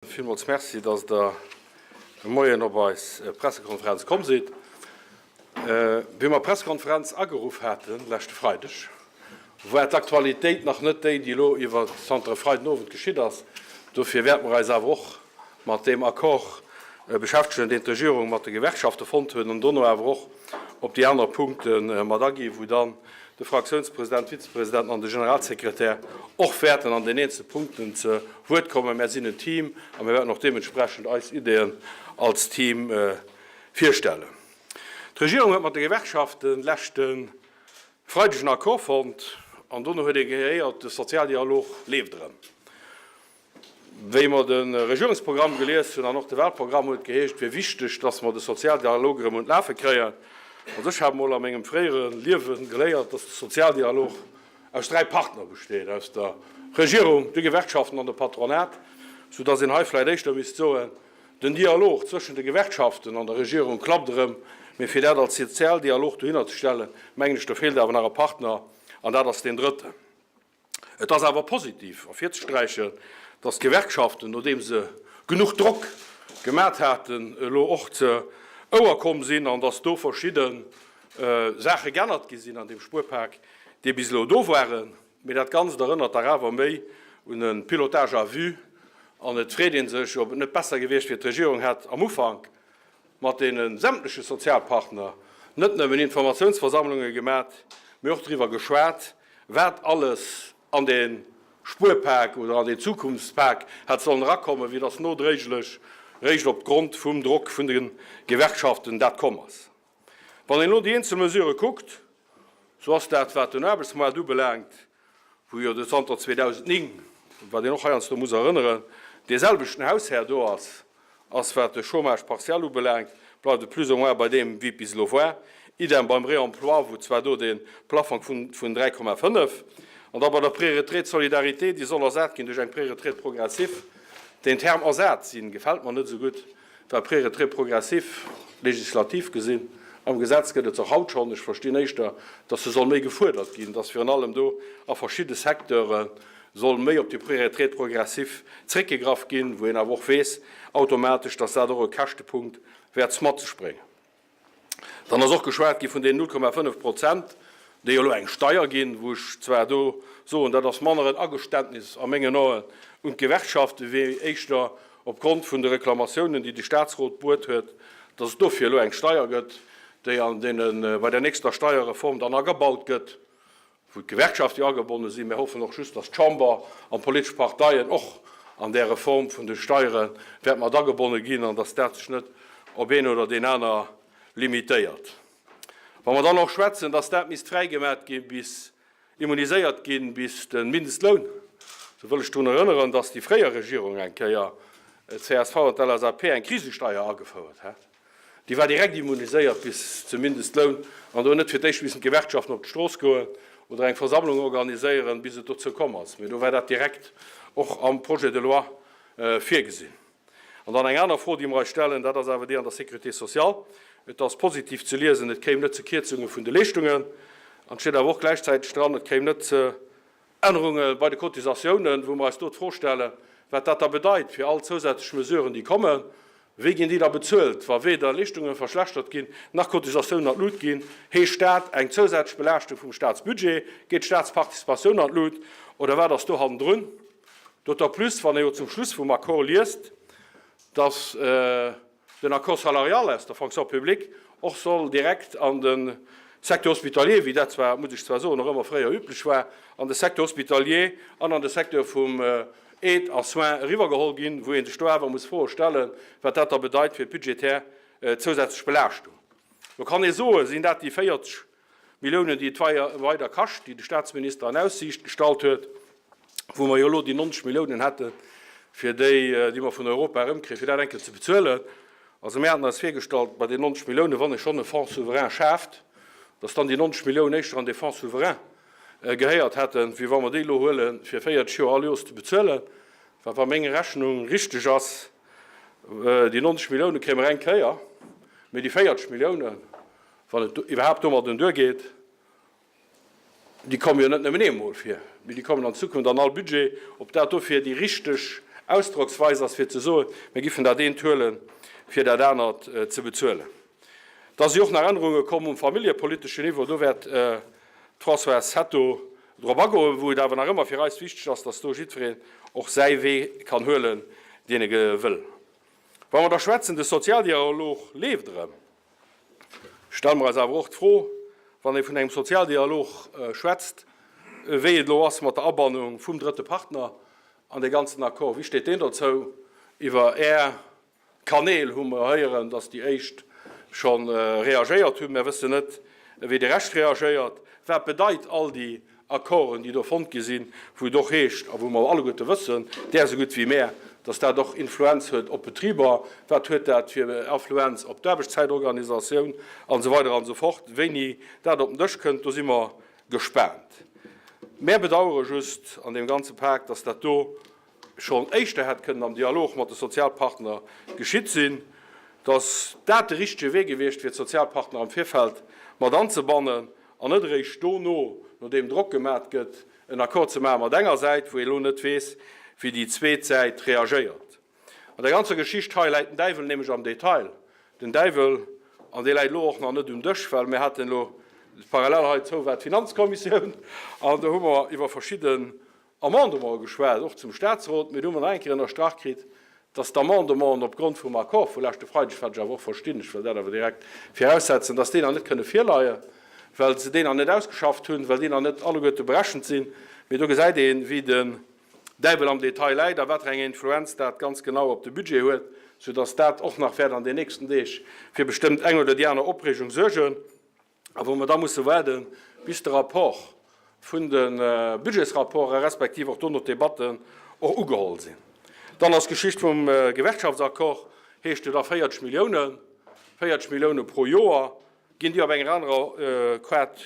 Villmools Merci, dass Der de Moien op eis Pressekonferenz komm sidd. Wéi mer d'Pressekonferenz ageruff haten leschte Freideg, war d'Aktualitéit nach net déi, déi elo iwwer zanter e Freiden Owend geschitt ass. Dofir wäerte mer eis awer och mat deem Accord beschäftegen, deen d'Regierung mat de Gewerkschafte fonnt huet, an dono awer och op déi aner Punkte mat aginn, wou dann de Fraktiounspresident, d'Vizepresidenten an de Generalsekretär och wäerten an den eenzele Punkten ze Wuert kommen. Mär sinn en Team a mir wäerten och deementsprechend eis Ideeën als Team virstellen. D'Regierung huet mat de Gewerkschaften leschte Freideg en Accord fonnt an dono huet ee gehéiert, de Sozialdialog leeft erëm. Wéi mer de Regierungsprogramm gelies hunn an och de Wahlprogramm, huet et geheescht, et wier wichteg, dass mer de Sozialdialog erëm un d'Lafe kréien. Also ech hat mol a mengem fréiere Liewe geléiert, dass de Sozialdialog aus 3 Partner besteet, aus der Regierung, de Gewerkschaften an dem Patronat, soudass een hei vläicht éischter misst soen, den Dialog zwëschen de Gewerkschaften an der Regierung klappt erëm, mee fir dat als Sozialdialog dohinner ze stellen, mengen ech, do feelt awer nach e Partner, an dat ass deen drëtten. Et ass awer positiv ervirzesträichen, datt d'Gewerkschaften, nodeem se genuch Drock gemat haten, elo och ze Ouer komm sinn an datt do verschidde Saache g'ännert gi sinn an deem Spuerpak, déi bis elo do waren. Mee dat Ganzt erënnert dach awer méi un e Pilotage à vue an et freet ee sech, ob et net besser gewiescht wier, d'Regierung hätt am Ufank mat deene sämtleche Sozialpartner net nëmmen Informatiounsversammlunge gemat, mee och driwwer geschwat, wat alles an dee Spuerpak oder an deen Zukunftspak hätt sollen erakommen, wéi dass nodréiglech réischt op Grond vum Drock vun de Gewerkschaften dat komm ass. Wann een elo déi eenzel Mesurë kuckt, sou ass dat, wat den Aarbechtsmoart ubelaangt, wou jo zanter 2009, wat een och heiansdo muss erënneren, deeselwechten Haushär do ass, ass wat de Chômage partiel ubelaangt, bleift et plus ou moins bei deem wéi et bis elo war, idem beim Réemploi, wou zwar do de Plafong vun 3,5 an da bei der Préretraite solidarité, déi soll ersat ginn duerch eng Préretraite progressive. Deen Term ersat sinn gefält mer net esou gutt, well Préretraite progressive, legislativ gesinn, am Gesetz gëtt et se och haut schonn. Ech verstinn éischter, dass se soll méi gefuerdert ginn, dass virun allem do a verschidde Secteure soll méi op déi Préretraite progressive zréckgegraff ginn, wou een awer och weess automatesch, dass dat och e Käschtepunkt wäert mat sech bréngen. Dann ass och geschwat gi vun deenen 0,5 Prozent, déi jo elo eng Steier ginn, wou ech zwar do soen, dat ass manner en Ageständnis a mengen Aen un d'Gewerkschaften, wéi éischter opgrond vun de Reklamatiounen, déi de Statsrot bruet huet, dass et dofir elo eng Steier gëtt, déi an deene, bei der nächster Steierreform dann agebaut gëtt. wou d'Gewerkschafte jo agebonne sinn. Mir hoffen och just, dass d'Chamber an d'politesch Parteien och an där Reform vun de Steiere wäert mat agebonne ginn an dass dat sech net op een oder deen aner limitéiert. Wa mer dann och schwätzen, dass dat misst fräigemat gi bis immuniséiert ginn bis de Mindestloun, sou wëll ech drun erënneren, dass déi fréier Regierung eng Kéier, d'CSV an d'LSAP, eng Krisesteier agefouert hat. Déi war direkt immuniséiert bis zum Mindestloun an do hunn net fir d'éischt missen d'Gewerkschaften op d'Strooss goen oder eng Versammlung organiséieren, bis et dozou komm ass, mee do war dat direkt och am Projet de loi virgesinn. An dann eng aner Fro, déi mer eis stellen, dat ass awer déi an der Sécurité sociale. Et ass positiv ze liesen, et kéim net zu Kierzunge vun de Leeschtungen an et steet awer och gläichzäiteg dran, et kéim net ze Ännerunge bei de Cotisatiounen, wou mer eis do d'Fro stellen, wat dat da bedeit fir all zousätzlech Mesuren, déi kommen. Wéi ginn déi da bezuelt, wa weder Leeschtunge verschlechtert ginn, nach Cotisatiounen an d'Lut ginn? Heescht dat eng zousätzlech Belaaschtung vum Staatsbudget? Geet d'Staatsparticipatioun an d'Lut oder wat ass do hannendrun? D'autant plus, wann ee jo zum Schluss vum Accord liest, dass, den Accord salarial aus der Fonction publique och soll direkt an de Secteur hospitalier, wéi dat zwar, muss ech zwar soen, och ëmmer fréier üblech war, an de Secteur hospitalier an an de Secteur vum Aide a Soins eriwwergeholl ginn, wou ee sech do awer muss Froe stellen, wat dat da bedeit fir d'budgetär zousätzlech Belaaschtung. Lo kann ee soen, sinn dat déi 40 Milliounen, déi et weider kascht, déi de Statsminister an Aussiicht gestallt huet, wou mer jo elo déi 90 Milliounen hätten, fir déi, déi mer vun Europa erëmkréien, fir dat eng Kéier ze bezuelen. Also mir haten eis virgestallt, bei den 90 Milliounen, wann ee schonn e Fonds souverain schaaft, dass dann déi 90 Milliounen éischter an dee Fonds souverain gehéiert hätten, wéi wa mer déi elo huelen, fir 40 Joer all Joers ze bezuelen. Well wa meng Rechnung richteg ass, déi 90 Milliounen kréie mer eng Kéier, mee déi 40 Milliounen, wann et iwwerhaapt domadden duergeet, déi komme jo net nëmmen eemol vir, mee déi kommen an Zukunft an all Budget, ob dat dofir déi richteg. Ausdrocksweis ass, fir ze soen, mir giffen dat eent huelen, fir dat anert ze bezuelen. Da si och nach Ännerunge komm um familljepoliteschen Niveau. Do wäert d'Françoise Hetto drop agoen, wou et awer nach ëmmer fir eis wichteg ass, dass do jiddwereen och säi Wee kann huelen, deen e wëll. Wa mer da schwätzen, de Sozialdialog leeft erëm, stelle mer eis awer och d'Fro, wann ee vun engem Sozialdialog schwätzt, wéi et elo ass mat der Abannung vum drëtte Partner an dee ganzen Accord. Wéi steet deen dozou? Iwwer Är Kanäl hu mer héieren, dass déi éischt scho reagéiert hunn. Mer wëssen net, wéi de Rescht reagéiert. Wat bedeit all déi Accorden, déi do fonnt gi sinn, wou et och heescht a wou mer alleguerte wëssen, där esou gutt wéi mär, dass dat och Influenz huet op d'Betriber? Wat huet dat fir Influenz op d'Aarbechtszäitorganisatioun an esou weider an esou fort? Wéini dat op den Dësch kënnt, do si mer gespaant. Mär bedauere just an deem ganze Pak, dass dat do schonn éischter hätt kënnen am Dialog mat de Sozialpartner geschitt sinn, dass dat de richtege Wee gewiescht wier, d'Sozialpartner am Virfeld mat anzebannen an net eréischt dono, nodeem Drock gemat gëtt, en Accord ze maache mat enger Säit, wou ee lo net weess, wéi déi zweet Säit reagéiert. An der ganzer Geschicht hei läit den Däiwel nämlech am Detail. Den Däiwel, an dee läit elo och nach net um Dësch, well mir haten elo parallel heizou war d'Finanzkommissioun an do hu mer iwwer verschidden Amendementen geschwat, och zum Statsrot, mee do hu mer nach eng Kéier ënnerstrach kritt, dass d'Amendementen opgrond vum Accord vu leschte Freideg, wat ech awer och verstinn, ech wëll dat awer direkt viraussetzen, dass déi nach net kënne virleien, well se déi nach net ausgeschafft hunn, well déi nach net alleguerte berechent sinn. Mee do gesäit een, wéi den Däiwel am Detail läit a wat fir eng Influenz dat ganz genau op de Budget huet, soudass dat och nach wäert an den nächsten Deeg fir bestëmmt eng oder déi aner Opreegung suergen. A wou mer da musse waarden, bis de Rapport vun de Budgetsrapporte respektiv och dono d'Debatten och ugeholl sinn. Dann ass d'Geschicht vum Gewerkschaftsaccord, heescht jo da 40 Milliounen, 40 Millioune pro Joer. Ginn déi op enger anerer Quart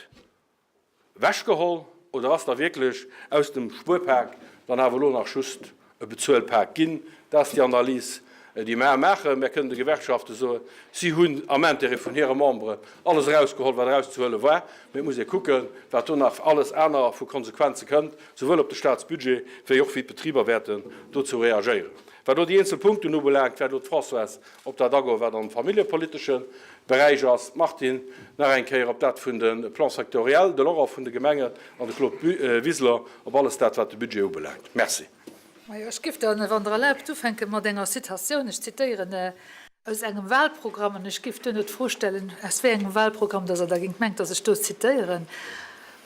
Wechgeholl oder ass da wierklech aus dem Spuerpak dann awer elo nach just e Bezuelpak ginn? Dat ass déi Analys, déi mer maachen. Mer kënnen de Gewerkschafte soen, si hunn am Intérêt vun hire Memberen alles erausgeholl, wat erauszehuele war. Mee et muss ee kucken, wat do nach alles aner vu Konsequenze kënnt, souwuel op de Staatsbudget wéi och wéi d'Betriber wäerten dozou reagéieren. Wat elo déi eenzel Punkten ubelaangt, wäert elo d'Françoise op dat agoen, wat am familljepolitesche Beräich ass, d'Martine nach eng Kéier op dat vun de Plans sectoriels, de Laurent vun de Gemengen an de Claude Wiseler op alles dat, wat de Budget ubelaangt. Merci. Majo, ech géif dann, wann Der erlaabt, ufänke mat enger Citatioun. Ech zitéieren aus engem Wahlprogramm an ech géif duerno d'Fro stellen, aus wéi engem Wahlprogramm dass Der da géingt mengt, dass ech do zitéieren.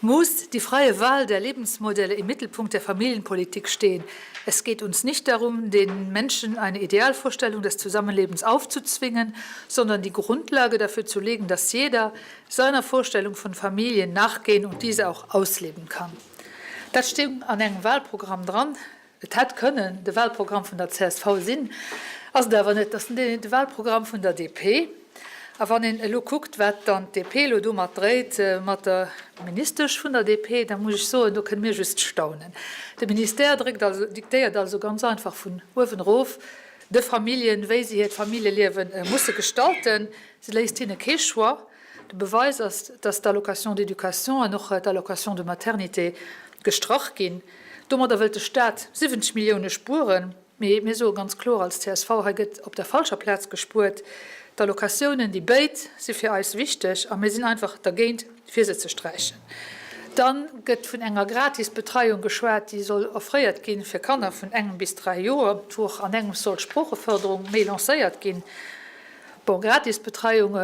Muss die freie Wahl der Lebensmodelle im Mittelpunkt der Familienpolitik stehen. Es geht uns nicht darum, den Menschen eine Idealvorstellung des Zusammenlebens aufzuzwingen, sondern die Grundlage dafür zu legen, dass jeder seiner Vorstellung von Familien nachgehen und diese auch ausleben kann. Dat stoung an engem Wahlprogramm dran. Et hätt kënnen de Wahlprogramm vun der csv sinn, ass et awer net. Et ass de Wahlprogramm vun der DP. A wann een elo kuckt, wat dann d'DP elo domat dréit, mat der Ministesch vun der DP, da muss ech soen, do kënne mir just staunen. De Ministère dréckt also, diktéiert also ganz einfach vun uewen erof de Familljen, wéi se hiert Familljeliewe musse gestalten. Se léisst hinne kee Choix. De Beweis ass, dass d'Allocation d'éducation an och d'Allocation de maternité gestrach ginn. Domadder wëllt de Staat 70 Millioune spueren. Mee mir soe ganz kloer als csv, hei gëtt op der falscher Plaz gespuert. D'Allocatiounen, déi béid, si fir eis wichteg a mir sinn einfach dergéint, fir se ze sträichen. Da gëtt vun enger gratis Betreiung geschwat, déi soll offréiert gi fir Kanner vun engem bis 3 Joer, wou och an engems soll d'Sproochefërderung méi lancéiert ginn. Bon, gratis Betreiung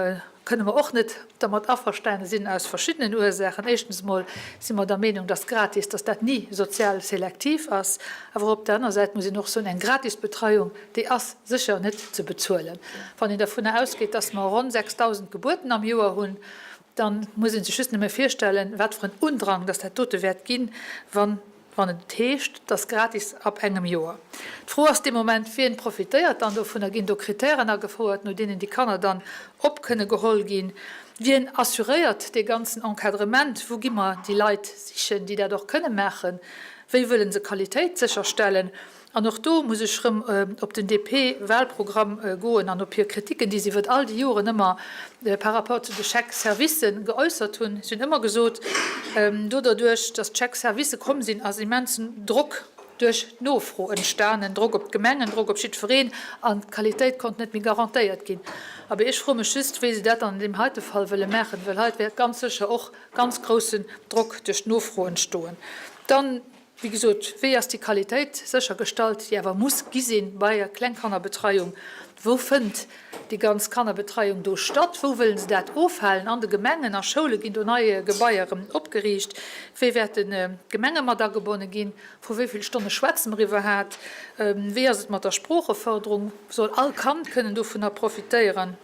kënne mer och net dermat averstane sinn, aus verschiddenen Ursaachen. Éischtens emol si mer der Meenung, dass gratis, dass dat ni sozial selektiv ass. Awer op der aner Säit muss een och soen, eng gratis Betreiung, déi ass sécher net ze bezuelen. Wann een dervunner ausgeet, dass mer ronn 6.000 Gebuerten am Joer hunn, da muss ee sech just nëmme virstellen, wat fir en Undrang dass dat dote wäert ginn, wann Wann et heescht, et ass gratis ab engem Joer. D'Fro ass dee Moment, Wien profitéiert dann dovunner? Ginn do Kritären agefouert, no deenen déi Kanner dann op kënne geholl ginn? Wien assuréiert dee ganzen Encadrement? Wou gi mer déi Leit sichen, déi dat och kënne maachen? Wéi wëlle se Qualitéit sécherstellen? An och do muss ech erëm op den DP-Wahlprogramm goen an op hir Kritiken, déi se iwwert all déi Joren ëmmer par rapport zu de Chèques-servicen geäussert hunn. Si hunn ëmmer gesot, do derduerch, datt d'Chèques-servicë komm sinn, ass immensen Drock. duerch d'Nofro entstanen, Drock op d'Gemengen, Drock op jiddwereen, an d'Qualitéit konnt net méi garantéiert ginn. Abee, ech froe mech just, wéi se dat an deem heite Fall wëlle maachen, well hei wäert ganz sécher och ganz groussen Drock duerch d'Nofro entstoen. Dann, wéi gesot, wéi ass déi Qualitéit séchergestallt, déi awer muss gi sinn bei der Klengkannerbetreiung? Wou fënnt déi ganz Kannerbetreiung do statt? Wou wëllen se dat ofhalen? An de Gemengen, a Schoule ginn do nei Gebaier erëm opgeriicht. Wéi wäerten d'Gemenge mat agebonne ginn? Vu wéi vill Stonne schwätze mer iwwerhaat? Wéi ass et mat der Sproochefërderung? Soll all Kand kënnen dovunner profitéieren?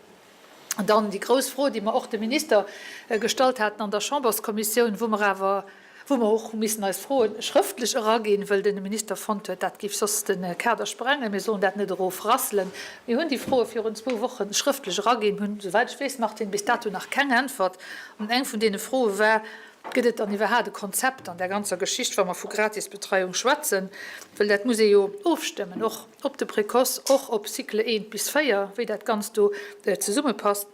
An dann déi grouss Fro, déi mer och dem Minister gestallt haten an der Chamberskommissioun, wou mer awer, wou mer och hu missen eis Froe schrëftlech eraginn, wëll de Minister fonnt huet, dat géif soss de Kader sprengen, mir sollen dat net erofrasselen. Mir hunn déi Froe virun zwou Woche schrëftlech eraginn, hunn, souwäit ech weess, Martine, bis dato nach keng Äntwert. An eng vun deene Froe war, Gëtt et dann iwwerhaat e Konzept an där ganzer Geschicht, wa mer vu Gratisbetreiung schwätzen? Well dat muss ee jo ofstëmmen, och op de Précoce, och op Cycle I bis IV, wéi dat Ganzt do zesummepasst.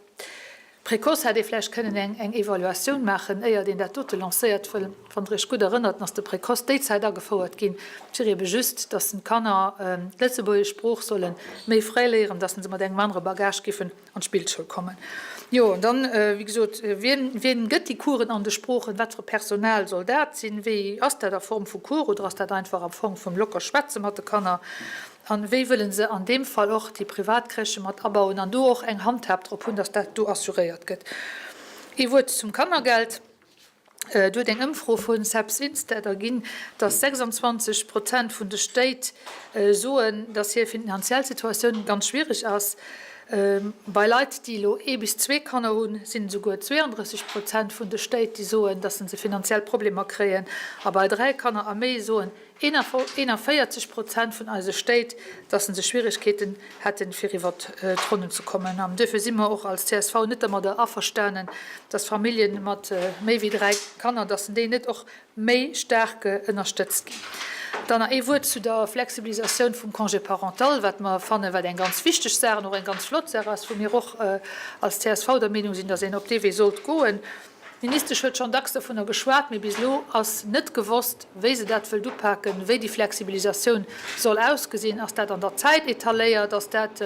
Précoce hätt ee vläicht kënnen eng eng Evaluatioun maachen, éiert een dat dote lancéiert, wëll, wann Der Iech gutt erënnert, ass de Précoce déi Zäit agefouert ginn, fir ebe just, dass d'Kanner d'lëtzebuergesch Sprooch solle méi fréi léieren, dass se mat engem anere Bagage giffen an d'Spillschoul kommen. Jo, an dann, wéi gesot, wien, wien gëtt déi Coursen an de Sproochen? Wat fir e Personal soll dat sinn? Wéi ass dat a Form vu Cours oder ass dat einfach a Form vum locker Schwätze mat de Kanner? An wéi wëlle se an deem Fall och déi privat Crèchë mat abauen an do och eng Handhab drop hunn, dass dat do assuréiert gëtt? Ee Wuert zum Kannergeld. Do huet eng Ëmfro vu CEPS Instat erginn, dass 26 Prozent vun de Stéit soen, dass hir finanziell Situatioun ganz schwiereg ass. Bei Leit, déi elo ee bis zwee Kanner hunn, sinn et esouguer 32 Prozent vun de Stéit, déi soen, dass se finanziell Problemer kréien. A bei dräi Kanner a méi soen 41 Prozent vun eise Stéit, dass se Schwierigkeeten hätten, fir iwwert d'Ronnen ze kommen. An duerfir si mer och als csv net dermadder averstanen, dass Famillje mat méi wéi dräi Kanner, dass déi net och méi staark ënnerstëtzt ginn. Dann nach ee Wuert zu der Flexibilisatioun vum Congé parental, wat mer fannen, wat eng ganz wichteg Saach an och eng ganz flott Saach ass, wou mir och als csv der Meenung sinn, dass een op dee Wee sollt goen. D'Ministesch huet schonn dacks dovunner geschwat, mee bis elo ass net gewosst, wéi se dat wëllt upaken, wéi déi Flexibilisatioun soll ausgesinn. Ass dat an der Zäit etaléiert? Ass dat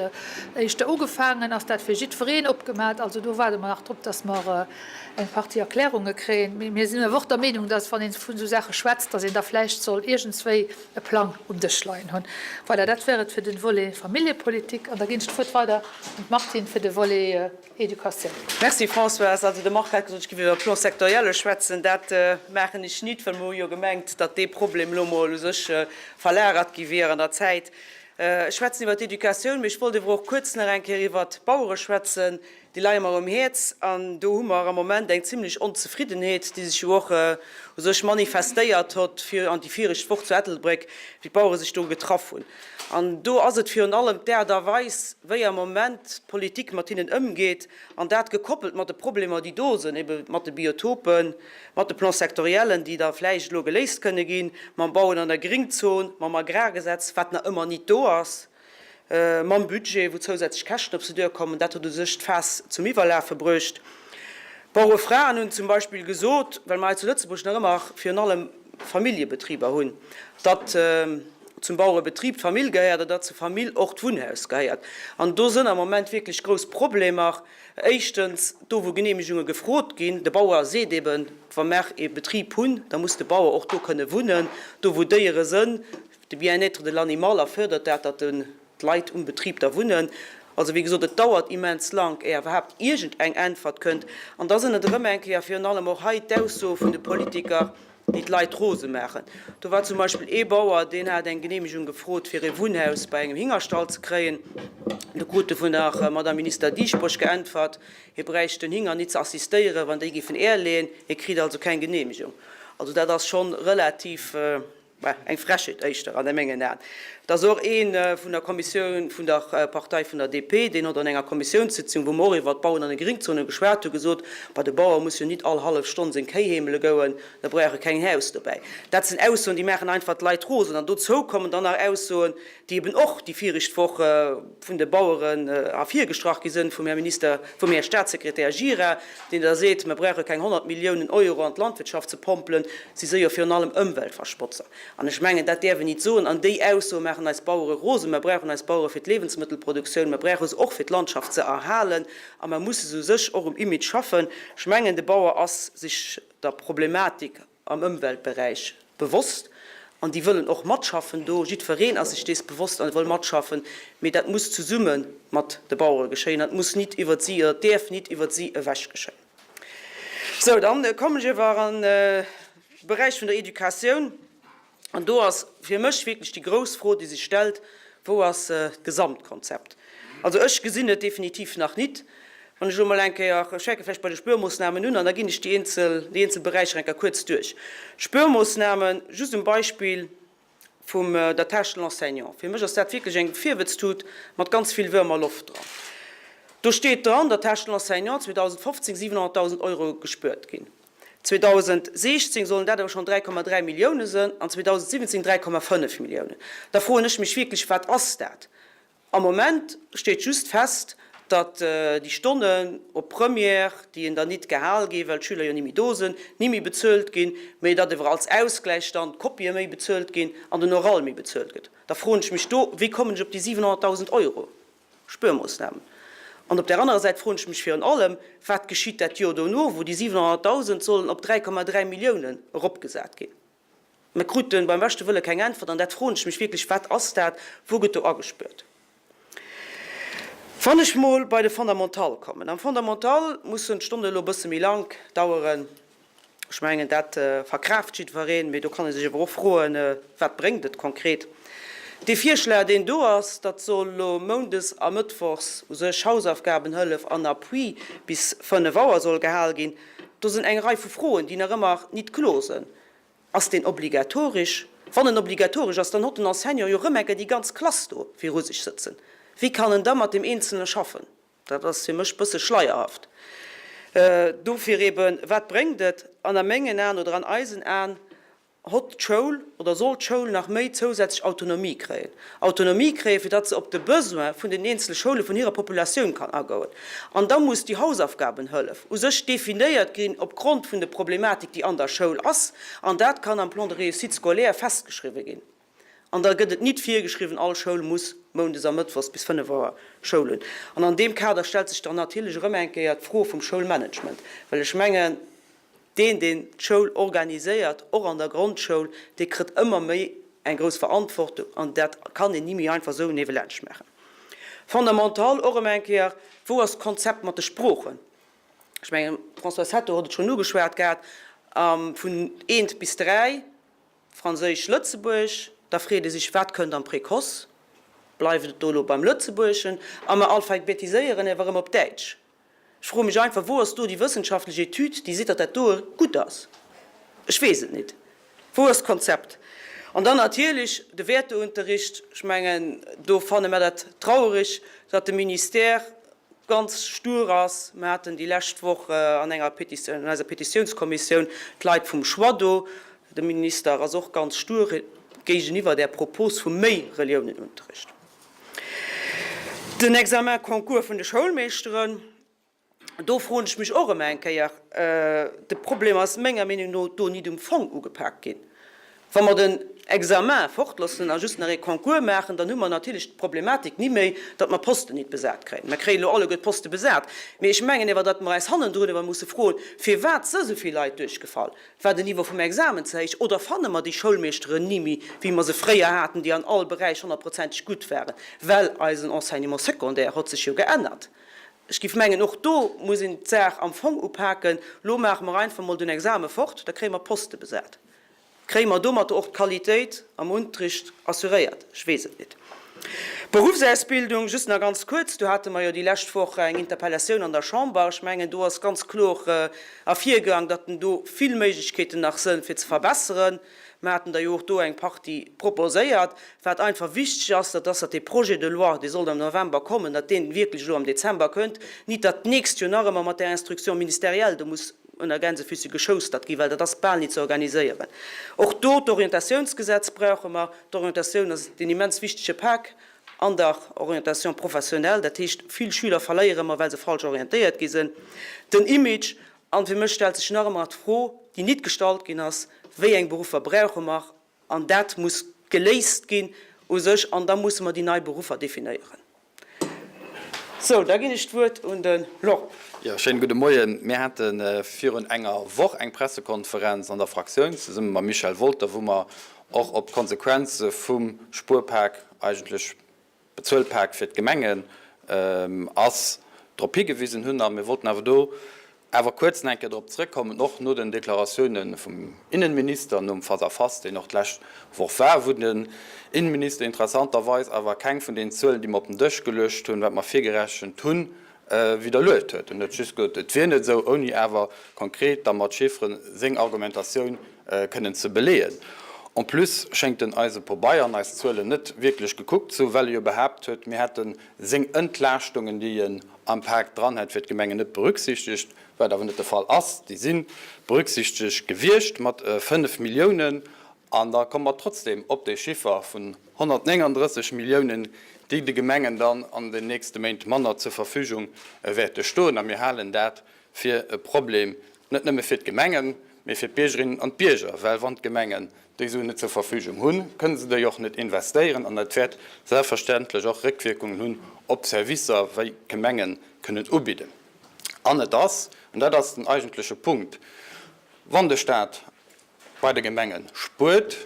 éischter ugefaangen? Ass dat fir jiddwereen opgemat? Also do waarde mer nach drop, dass mer eng Partie Erklärunge kréien. Mee mir sinn awer och der Meenung, dass, wann ee vun esou Saache schwätzt, dass een da vläicht soll iergendswéi e Plang um Dësch leien hunn. Voilà, dat wär et fir de Volet Familljepolitik. An da ginn ech d'Wuert weider un d'Martine fir de Volet Educatioun. Merci Françoise. Also de Marc hat gesot, ech géif iwwer Plans sectoriels schwätzen. Dat maachen ech nit, well mer hu jo gemengt, datt dee Problem elo mol u sech verlagert gi wier an der Zäit. Ech schwätzen iwwer d'Educatioun, mee ech wollt ewer och kuerz nach eng Kéier iwwert d'Bauere schwätzen. Déi leie mer um Häerz an do hu mer am Moment eng zimlech Onzefriddenheet, déi sech jo och u sech manifestéiert hott fir an déi viregt Woch zu Ettelbréck, wéi d'Bauere sech do getraff hunn. An do ass et virun allem d'Aart a Weis, wéi am Moment d'Politik mat hinnen ëmgeet, an dat gekoppelt mat de Problemer, déi do sinn, ebe mat de Biotopen, mat de Plans sectoriellen, déi da vläicht elo geléist kënne ginn, mam Bauen an der Gringzon, mam Agrargesetz, wat nach ëmmer nit do ass, mam Budget, wou zousätzlech Käschten op se duerkommen. Dat huet u sech d'Faass zum Iwwerlafe bruecht. D'Bauerefraen hunn zum Beispill gesot, well mer hei zu Lëtzebuerg nach ëmmer virun allem Familljebetriber hunn, datt zum Bauerebetrib d'Famill gehéiert an datt zur Famill och d'Wunnhaus gehéiert. An do sënn am Moment wierklech grouss Problemer. Éischtens do, wou Genehmegunge gefrot ginn. De Bauer seet eben, wa mer ee Betrib hunn, da muss de Bauer och do kënne wunnen. Do, wou Déiere sënn, de Bien-être de l'animal erfuerdert dat, datt de d'Leit um Betrib da wunnen. Also wéi gesot, et dauert immens lank, éier iwwerhaapt iergend eng Äntwert kënnt. An da sinn et erëm eng Kéier virun allem och hei d'Aussoe vun de Politiker, déi d'Leit rose maachen. Do war zum Beispill ee Bauer, deen hat eng Genehmegung gefrot, fir ee Wunnhaus bei engem Hingerstall ze kréien. Do krut e vun der Madame Minister Dieschbourg geäntwert, hie bräicht den Hinger nit ze assistéieren, wann déi géifen Äer leeën. Hie kritt also keng Genehmegung. Also dat ass schonn relativ. Bah, eng Frechheet éischter an mengen Aen. Et ass och ee vun der Kommissioun vun der Partei vun der DP, deen hott an enger Kommissiounssitzung, wou mer och iwwert d'Bauen an de Gringzone geschwat hu, gesot, Bah, de Bauer muss jo nit all hallef Stonn seng Kéi heemele gouen, da brauch e keng Haus dobäi. Dat sinn Aussoen, déi maachen einfach d'Leit rosen. An dozou kommen dann nach Aussoen, déi eben och déi viregt Woch vun de Baueren ervirgestrach gi sinn, vum Här Minister, vum Här Statssekretär Gira, deen da seet, mer brauche keng 100 Milliounen Euro an d'Landwirtschaft ze pompelen, si si jo virun allem Ëmweltverschmotzer. An ech mengen, dat däerf een nit soen. An déi Aussoe maachen eis Bauere rosen. Mer brauchen eis Bauere fir d'Lewensmëttelproduktioun, mer brauche se och fir d'Landschaft ze erhalen a mer musse se u sech och um Image schaffen. Ech mengen, de Bauer ass sech der Problematik am Ëmweltberäich bewosst an déi wëllen och matschaffen do. Jiddwereen ass sech dees bewosst an wëll matschaffen, mee dat muss zesumme mat de Bauere geschéien. Dat muss nit iwwert si oder däerf nit iwwert si ewech geschéien. Sou, dann kommen ech ewer an de Beräich vun der Educatioun. An do ass fir mech wierklech déi grouss Fro, déi sech stellt, Wou ass d'Gesamtkonzept? Also ech gesinn et definitiv nach nit. Wann ech elo mol eng Kéier, ech fänke vläicht bei de Spuermoossnamen un an da ginn ech déi eenzel, déi eenzel Beräicher eng Kéier kuerz duerch. D'Spuermoossnamen, just um Beispill vum der Tâche de l'enseignant. Fir mech ass dat wierklech eng Virwëtztut mat ganz vill wërmer Loft dran. Do steet dran, datt Tâche de l'enseignant 2015 700.000 Euro gespuert ginn. 2016 sollen dat awer schonn 3,3 Millioune sënn an 2017 3,5 Milliounen. Da froen ech mech wierklech, Wat ass dat? Am Moment steet just fest, datt déi Stonnen op Première, déi een dann nit gehal ginn, well d'Schüler jo ni méi do sënn, ni méi bezuelt ginn, mee datt ewer als Ausgläich dann d'Kopië méi bezuelt ginn an den Oral méi bezuelt gëtt. Da froen ech mech do, Wéi kommen ech op déi 700.000 Euro? Spuermoossnamen. An op där anerer Säit froen ech mech virun allem, wat geschitt dat Joer dono, wou déi 700.000 sollen op 3,3 Milliounen eropgesat ginn? Mir kruten beim beschte Wëlle keng Äntwert an dat froen ech mech wierklech, Wat ass dat? Wou gëtt do agespuert? Wann ech mol bei de Fondamental kommen, Am Fondamental mussen d'Stonne elo e bësse méi lank daueren. Ech mengen, dat verkraaft jiddwereen, mee do kann ee sech awer och froen, Wat bréngt et konkret? Dee Virschlag, deen do ass, datt soll elo moundes a mëttwochs u sech Hausaufgabenhëllef an Appui bis 5 Auer soll gehal ginn, do sinn eng Rei vu Froen, déi nach ëmmer nit kloer sinn. Ass deen obligatoresch? Wann en obligatoresch ass, dann hott den Enseignant jo rëm enker déi ganz Klass do viru sech sëtzen. Wéi kann en da mat deem Eenzelne schaffen? Dat ass fir mech bësse schleierhaft. Dofir eben, wat bréngt et? An a mengen Aen oder an eisen Aen hott d'Schoul oder soll d'Schoul nach méi zousätzlech Autonomie kréien. Autonomie kréien, fir datt se op de Besoin vun den eenzele Schoule vun hirer Populatioun kann agoen. An da muss déi Hausaufgabenhëllef u sech definéiert ginn opgrond vun de Problematik, déi an der Schoul ass. An dat kann am Plan de réussite scolaire festgeschriwwen ginn. An da gëtt et nit virgeschriwwen, all Schoul muss moundes a mëttwochs bis 5 Auer Schoul hunn. An an deem Kader stellt sech dann natierlech erëm eng Kéier d'Fro vum Schoulmanagement, well ech mengen, deen, deen d'Schoul organiséiert, och an der Grondschoul, dee kritt ëmmer méi eng grouss Verantwortung an dat kann een ni méi einfach esou niewelaanscht maachen. Fondamental och erëm eng Kéier, Wou ass d'Konzept mat de Sproochen? Ech mengen, d'Françoise Hetto huet et schonn ugeschwat gehat, vun eent bis dräi, Franséisch, Lëtzebuergesch, da freet ee sech, wat kënnt am Précoce? Bleift et do elo beim Lëtzebuergeschen a mer alphabetiséieren ewer erëm op Däitsch? Ech froe mech einfach, wou ass do déi wëssenschaftlech Etüd, déi seet, datt dat doe gutt ass? Ech weess et nit. Wou ass d'Konzept? An dann natierlech de Wäerteunterricht. Ech mengen, do fanne mer dat trauereg, datt de Ministère ganz stur ass. Mer haten déi lescht Woch an enger Petitioun, an eiser Petitiounskommissioun d'Leit vum Choix do. De Minister ass och ganz stur géigeniwwer där Propos vu méi Reliounenunterricht. Den Examen concours vun de Schoulmeeschteren, do froen ech mech och ëmmer eng Kéier, de Problem ass menger Meenung no do nit um Fong ugepaakt ginn. Wa mer den Examen fortloossen a just nach ee Concours maachen, dann hu mer natierlech d'Problematik ni méi, datt mer d'Posten nit besat kréien. Mer kréien elo alleguer d'Poste besat, mee ech mengen ewer, datt mer eis hannendrun ewer musse froen, firwat se esou vill Leit duerchgefall. War den Niveau vum Examen ze héich oder fanne mer déi Schoulmeeschteren ni méi, wéi mer se fréier haten, déi an all Beräich honnertprozenteg gutt waren? Well eisen Enseignement secondaire hott sech jo geännert. Ech géif mengen, och do muss een d'Saach am Fong upaken. Elo maache mer einfach mol den Exame fort, da kréie mer d'Poste besat. Kréie mer domatter och d'Qualitéit am Unterricht assuréiert? Ech weess et nit. D'Beruffsausbildung, just nach ganz kuerz, do hate mer jo déi lescht Woch eng Interpellatioun an der Chamber. Ech mengen, do ass ganz kloer ervirgaang, datt en do vill Méiglechkeeten nach sënn, fir ze verbesseren. Mer haten der jo och do eng Partie proposéiert. Wat einfach wichteg ass, dat ass, datt dee Projet de loi, dee sollt am November kommen, datt dee wierklech elo am Dezember kënnt, nit datt d'nächst Joer nach ëmmer mat där Instruction ministérielle do muss ënner Gänsefüße geschoustert ginn, well dat ass bal nit ze organiséieren. Och do, d'Orientatiounsgesetz brauche mer. D'Orientatioun ass deen immens wichtege Pak an der Orientation professionnelle. Dat heescht, vill Schüler verléiere mer, well se falsch orientéiert gi sinn. Den Image. An fir mech stellt sech nach ëmmer d'Fro, déi nit gestallt ginn ass, Wéi eng Beruffer brauche mer? An dat muss geléist ginn u sech. An da musse mer déi nei Beruffer definéieren. Sou, da ginn ech d'Wuert un de Laurent. Jo, schéine gudde Moien. Mir hate virun enger Woch eng Pressekonferenz an der Fraktioun zesumme mam Michel Wolter, wou mer och op d'Konsequenze vum Spuerpak, eigentlech Bezuelpak fir d'Gemengen ass, drop higewisen hunn. A mir wollten awer do Awer kuerz nach eng Kéier drop zrëckkommen, och no den Deklaratiounen vum Innenminister nom Face-à-face, deen och d'lescht Woch war, wou den Innenminister interessanterweis awer keng vun den Zuelen, déi mer op den Dësch geluecht hunn, wat mer virgerechent hunn, widderluecht huet. En huet just gesot, et wier net esou, ouni awer konkret da mat Chiffren seng Argumentatioun kënnen ze beleeën. En plus schéngt en eise Pobeier an eis Zuelen net wierklech gekuckt ze hunn, well e jo behaapt huet, mir hätte seng Entlaaschtungen, déi en am Pak dran hätt, fir d'Gemengen net berücksichtegt, wat awer net de Fall ass. Déi si berücksichtegt gewiescht mat 5 Milliounen. An da komme mer trotzdem op dee Chiffer vun 139 Milliounen, déi de Gemengen dann an den nächste Méint manner zur Verfügung wäerte stoen. A mir halen dat fir e Problem, net nëmme fir d'Gemengen, mee fir d'Biergerinnen an d'Bierger, well wann d'Gemengen déi Suen net zur Verfügung hunn, kënne se déi och net investéieren an dat wäert selbstverständlech och Réckwierkungen hunn op d'Servicer, wéi d'Gemenge kënnen ubidden. An et ass, an dat ass den eigentleche Punkt, wann de Stat bei de Gemenge spuert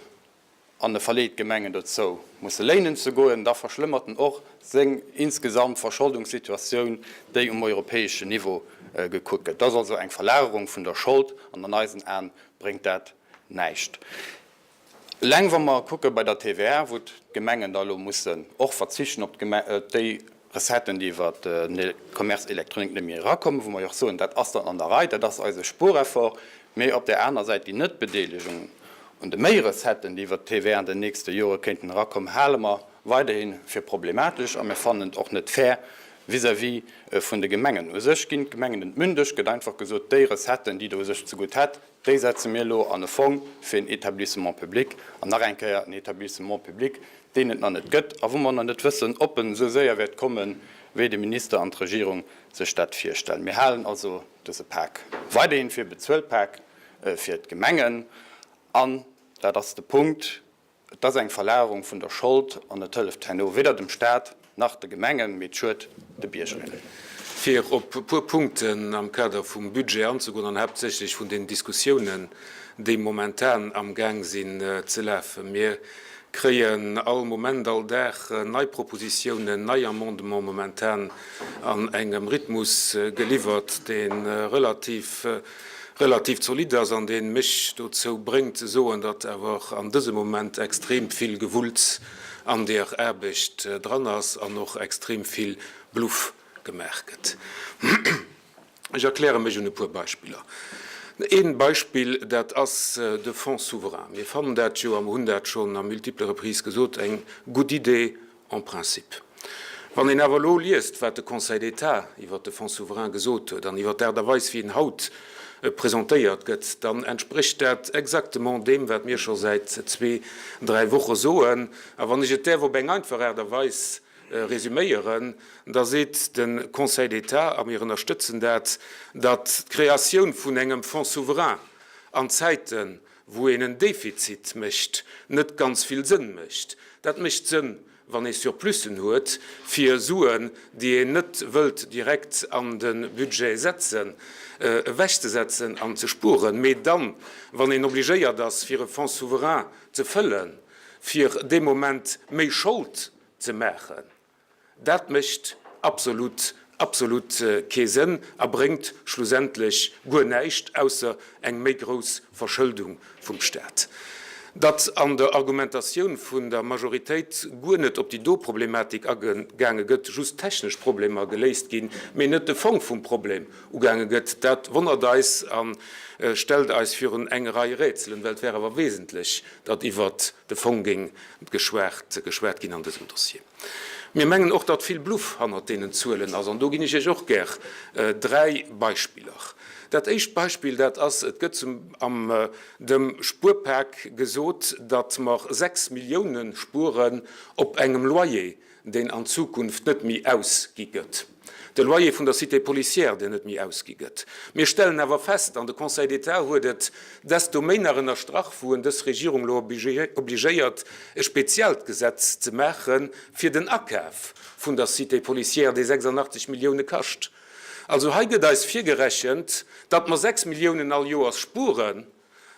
an e verleet d'Gemengen dozou, musse léinen ze goen, da verschlëmmert en och seng insgesamt Verscholdungssituatioun, déi um europäeschen Niveau gekuckt gëtt. Dat ass also eng Verlagerung vun der Schold an an eisen Aen bréngt dat Näischt. Eleng wa mer kucke bei der TVA, wou d'Gemengen da elo mussen och verzichten op déi Recetten, déi iwwer de Commerce électronique net méi erakommen, wou mer jo och soen, dat ass dann an der Rei, dat ass eise Spuereffort, mee op där aner Säit déi Netbedeelegung un de Méi-Recetten, déi iwwer d'TVA an den nächste Jore kéinten erakommen, hale mer weiderhi fir problematesch a mir fannen et och net fair vis-à-vis vun de Gemengen. U sech ginn d'Gemengen entmündegt, gëtt einfach gesot, déi Recetten, déi Der u sech zegutt hätt, Déi setze mir elo an e Fong fir en Établissement public, an nach eng Kéier en Établissement public, deen et nach net gëtt a wou mer nach net wëssen, ob en esou séier wäert kommen, wéi de Minister an d'Regierung sech dat virstellen. Mir halen also dëse Pak weiderhin fir e Bezuelpak fir d'Gemengen an dat ass de Punkt, Et ass eng Verlagerung vun der Schold an et hëlleft herno weder dem Staat nach de Gemengen, mee et schued de Biergerinnen. Fir op e puer Punkten am Kader vum Budget anzegoen an haaptsächlech vun den Diskussiounen, déi momentan amgaang sinn ze lafen. Mir kréien all Moment, all Dag nei Propositiounen, nei Amendements momentan an engem Rhythmus geliwwert, dee relativ relativ zolidd ass an dee mech dozou bréngt ze soen, datt awer an dësem Moment extrem vill Gewulls an deer Aarbecht dran ass an och extrem vill Bluff gemaach gëtt. Ech erkläre mech un e puer Beispiller. Ee Beispill, dat ass de Fonds souverain. Mir fannen dat jo, a mer hunn dat schonn à multiples reprises gesot, eng gutt Idee, En principe. Wann een awer elo liest, wat de Conseil d'État iwwert de Fonds souverain gesot huet an iwwert d'Aart a Weis, wéi en haut presentéiert gëtt, dann entsprécht dat exactement deem, wat mir scho säit zwee, dräi Woche soen. A wann ech et däerf op eng einfach Aart a Weis resüméieren, da seet de Conseil d'État, a mir ënnerstëtzen dat, datt d'Kreatioun vun engem Fonds souverain an Zäiten, wou een en Defizit mécht, net ganz vill Sënn mécht. Dat mécht Sënn, wann ee Surplussen huet, fir Suen, déi een net wëllt direkt an de Budget setzen, ewechzesetzen an ze spueren. Mee dann, wann een obligéiert ass, fir e Fonds souverain ze fëllen, fir dee Moment méi Schold ze maachen, Dat mécht absolut, absolut kee Sënn a bréngt schlussendlech guer näischt, ausser eng méi grouss Verschëldung vum Staat. Datt an der Argumentatioun vun der Majoritéit guer net op déi do Problematik agaange gëtt, just technesch Problemer geléist ginn, mee net de Fong vum Problem ugaange gëtt, dat wonnert eis a stellt eis virun eng Rei Rätselen, well et wär awer wesentlech, datt iwwert de Fong géing geschwat ginn an dësem Dossier. Mir mengen och, datt vill Bluff hannert deenen Zuelen ass, an do ginn ech Iech och gär dräi Beispiller. Dat éischt Beispill, dat ass, Et gëtt am dem Spuerpak gesot, datt mer 6 Millioune spueren op engem Loyer, deen an Zukunft net méi ausgi gëtt. De Loyer vun der Cité policière, deen net méi ausgi gëtt. Mir stellen awer fest, an de Conseil d'État huet et desto méi nach ënnerstrach, wou en dës Regierung elo obligéiert, e speziellt Gesetz ze maache fir den Akaf vun der Cité policière, dee 86 Millioune kascht. Also hei gëtt eis virgerechent, datt mer 6 Milliounen all Joers spueren,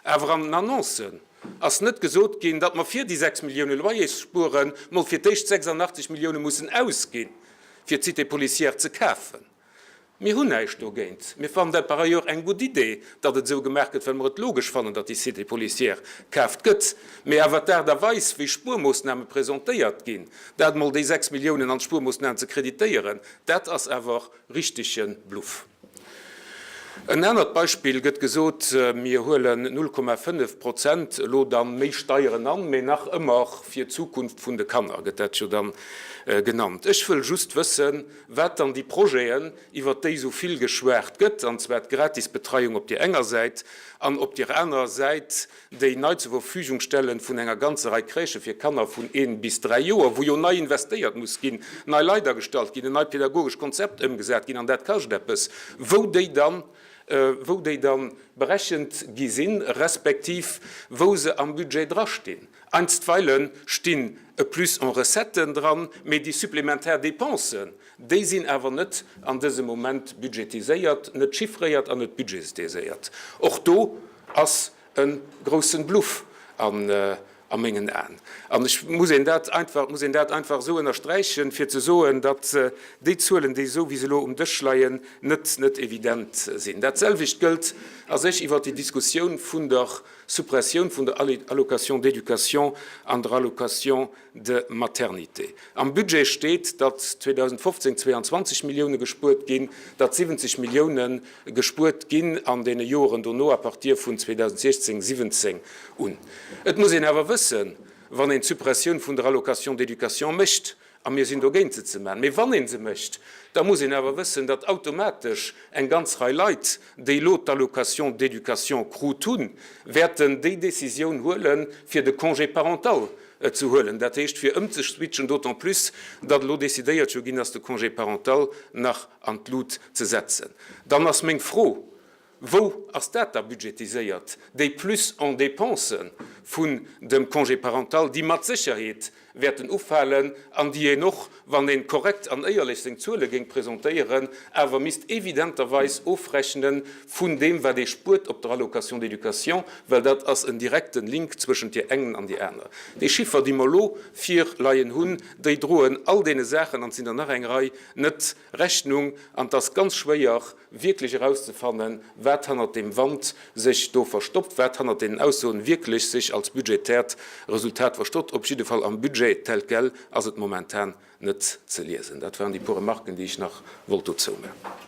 Awer an den Annoncen ass net gesot ginn, datt mer fir déi 6 Millioune Loyersspuere mol fir d'éischt 86 Millioune mussen ausginn, fir d'Cité policière ze kafen. Mir hunn näischt dogéint. Mir fannen dat par ailleurs eng gutt Idee, datt et esou gemaach gëtt, well mer et logesch fannen, datt déi Cité policière kaaft gëtt. Mee awer d'Aart a Weis, wéi Spuermoossname presentéiert ginn, dat mol déi 6 Milliounen an d'Spuermoossnamen ze kreditéieren, dat ass awer richtege Bluff. En anert Beispill gëtt gesot, Mir huelen 0,5 Prozent elo dann méi Steieren an, mee nach ëmmer fir d'Zukunft vun de Kanner, gëtt dat jo dann genannt. Ech wëll just wëssen, wat dann déi Projeten, iwwert déi esou vill geschwat gëtt, an zwar d'Gratisbetreiung op deer enger Säit an op deer anerer Säit déi nei zur Verfügung stellen vun enger ganzer Rei Crèchë fir Kanner vun een bis 3 Joer, wou jo nei investéiert muss ginn, nei Leit agestallt ginn, en neit pedagogescht Konzept ëmgesat ginn, an dat kascht eppes, wou déi dann, wou déi da berechent gi sinn, respektiv wou se am Budget drastinn. Einstweile stinn e Plus en recettes dran, mee déi supplementär Dépensen, déi sinn awer net an dësem Moment budgetiséiert, net chiffréiert an net budgetiséiert. Och do ass e groussen Bluff a mengen Aen. An ech muss een dat einfach, muss een dat einfach esou ënnersträichen, fir ze soen, datt déi Zuelen, déi esou wéi se elo um Dësch leien, net, net evident sinn. Dat selwecht gëllt a sech iwwert déi Diskussioun vun der Suppressioun vun der Allocation d'éducation an der Allocation de maternité. Am Budget steet, datt 2015 22 Millioune gespuert ginn, datt 70 Millioune gespuert ginn an deene Joren dono à partir vun 2016, 17 un. Et muss een awer wëssen, wann een d'Suppressioun vun der Allocation d'éducation mécht, a mir sinn dogéint se ze maachen, mee wann ee se mécht, da muss een awer wëssen, datt automatesch eng ganz Rei Leit, déi elo d'Allocation d'éducation krut hunn, wäerten déi Décisioun huelen, fir de Congé parental ze huelen, dat heescht fir ëmzeswitchen, d'autant plus, datt elo décidéiert jo ginn ass, de Congé parental nach an d'Lut ze setzen. Dann ass meng Fro, Wou ass dat da budgetiséiert, déi Plus en dépenses vun dem Congé parental, déi mat Sécherheet wäerten ufalen an déi een och, wann ee korrekt an éierlech seng Zuele géing presentéieren, awer misst evidenterweis ofrechne vun deem, wat ee spuert op der Allocation d'éducation, well dat ass en direkten Link zwëschent deer engen an deer aner. Déi Chiffer, déi mer elo virleien hunn, déi droen all deene Saachen, an et sinn der nach eng Rei, net Rechnung an et ass ganz schwéier, wierklech erauszefannen, wat hannert deem Wand sech do verstoppt, wat hannert deenen Aussoen wierklech sech als budgetäert Resultat verstoppt. Op jidde Fall am Budget tel quel ass et momentan net ze liesen. Dat waren déi puer Remarken, déi ech nach wollt dozou maachen.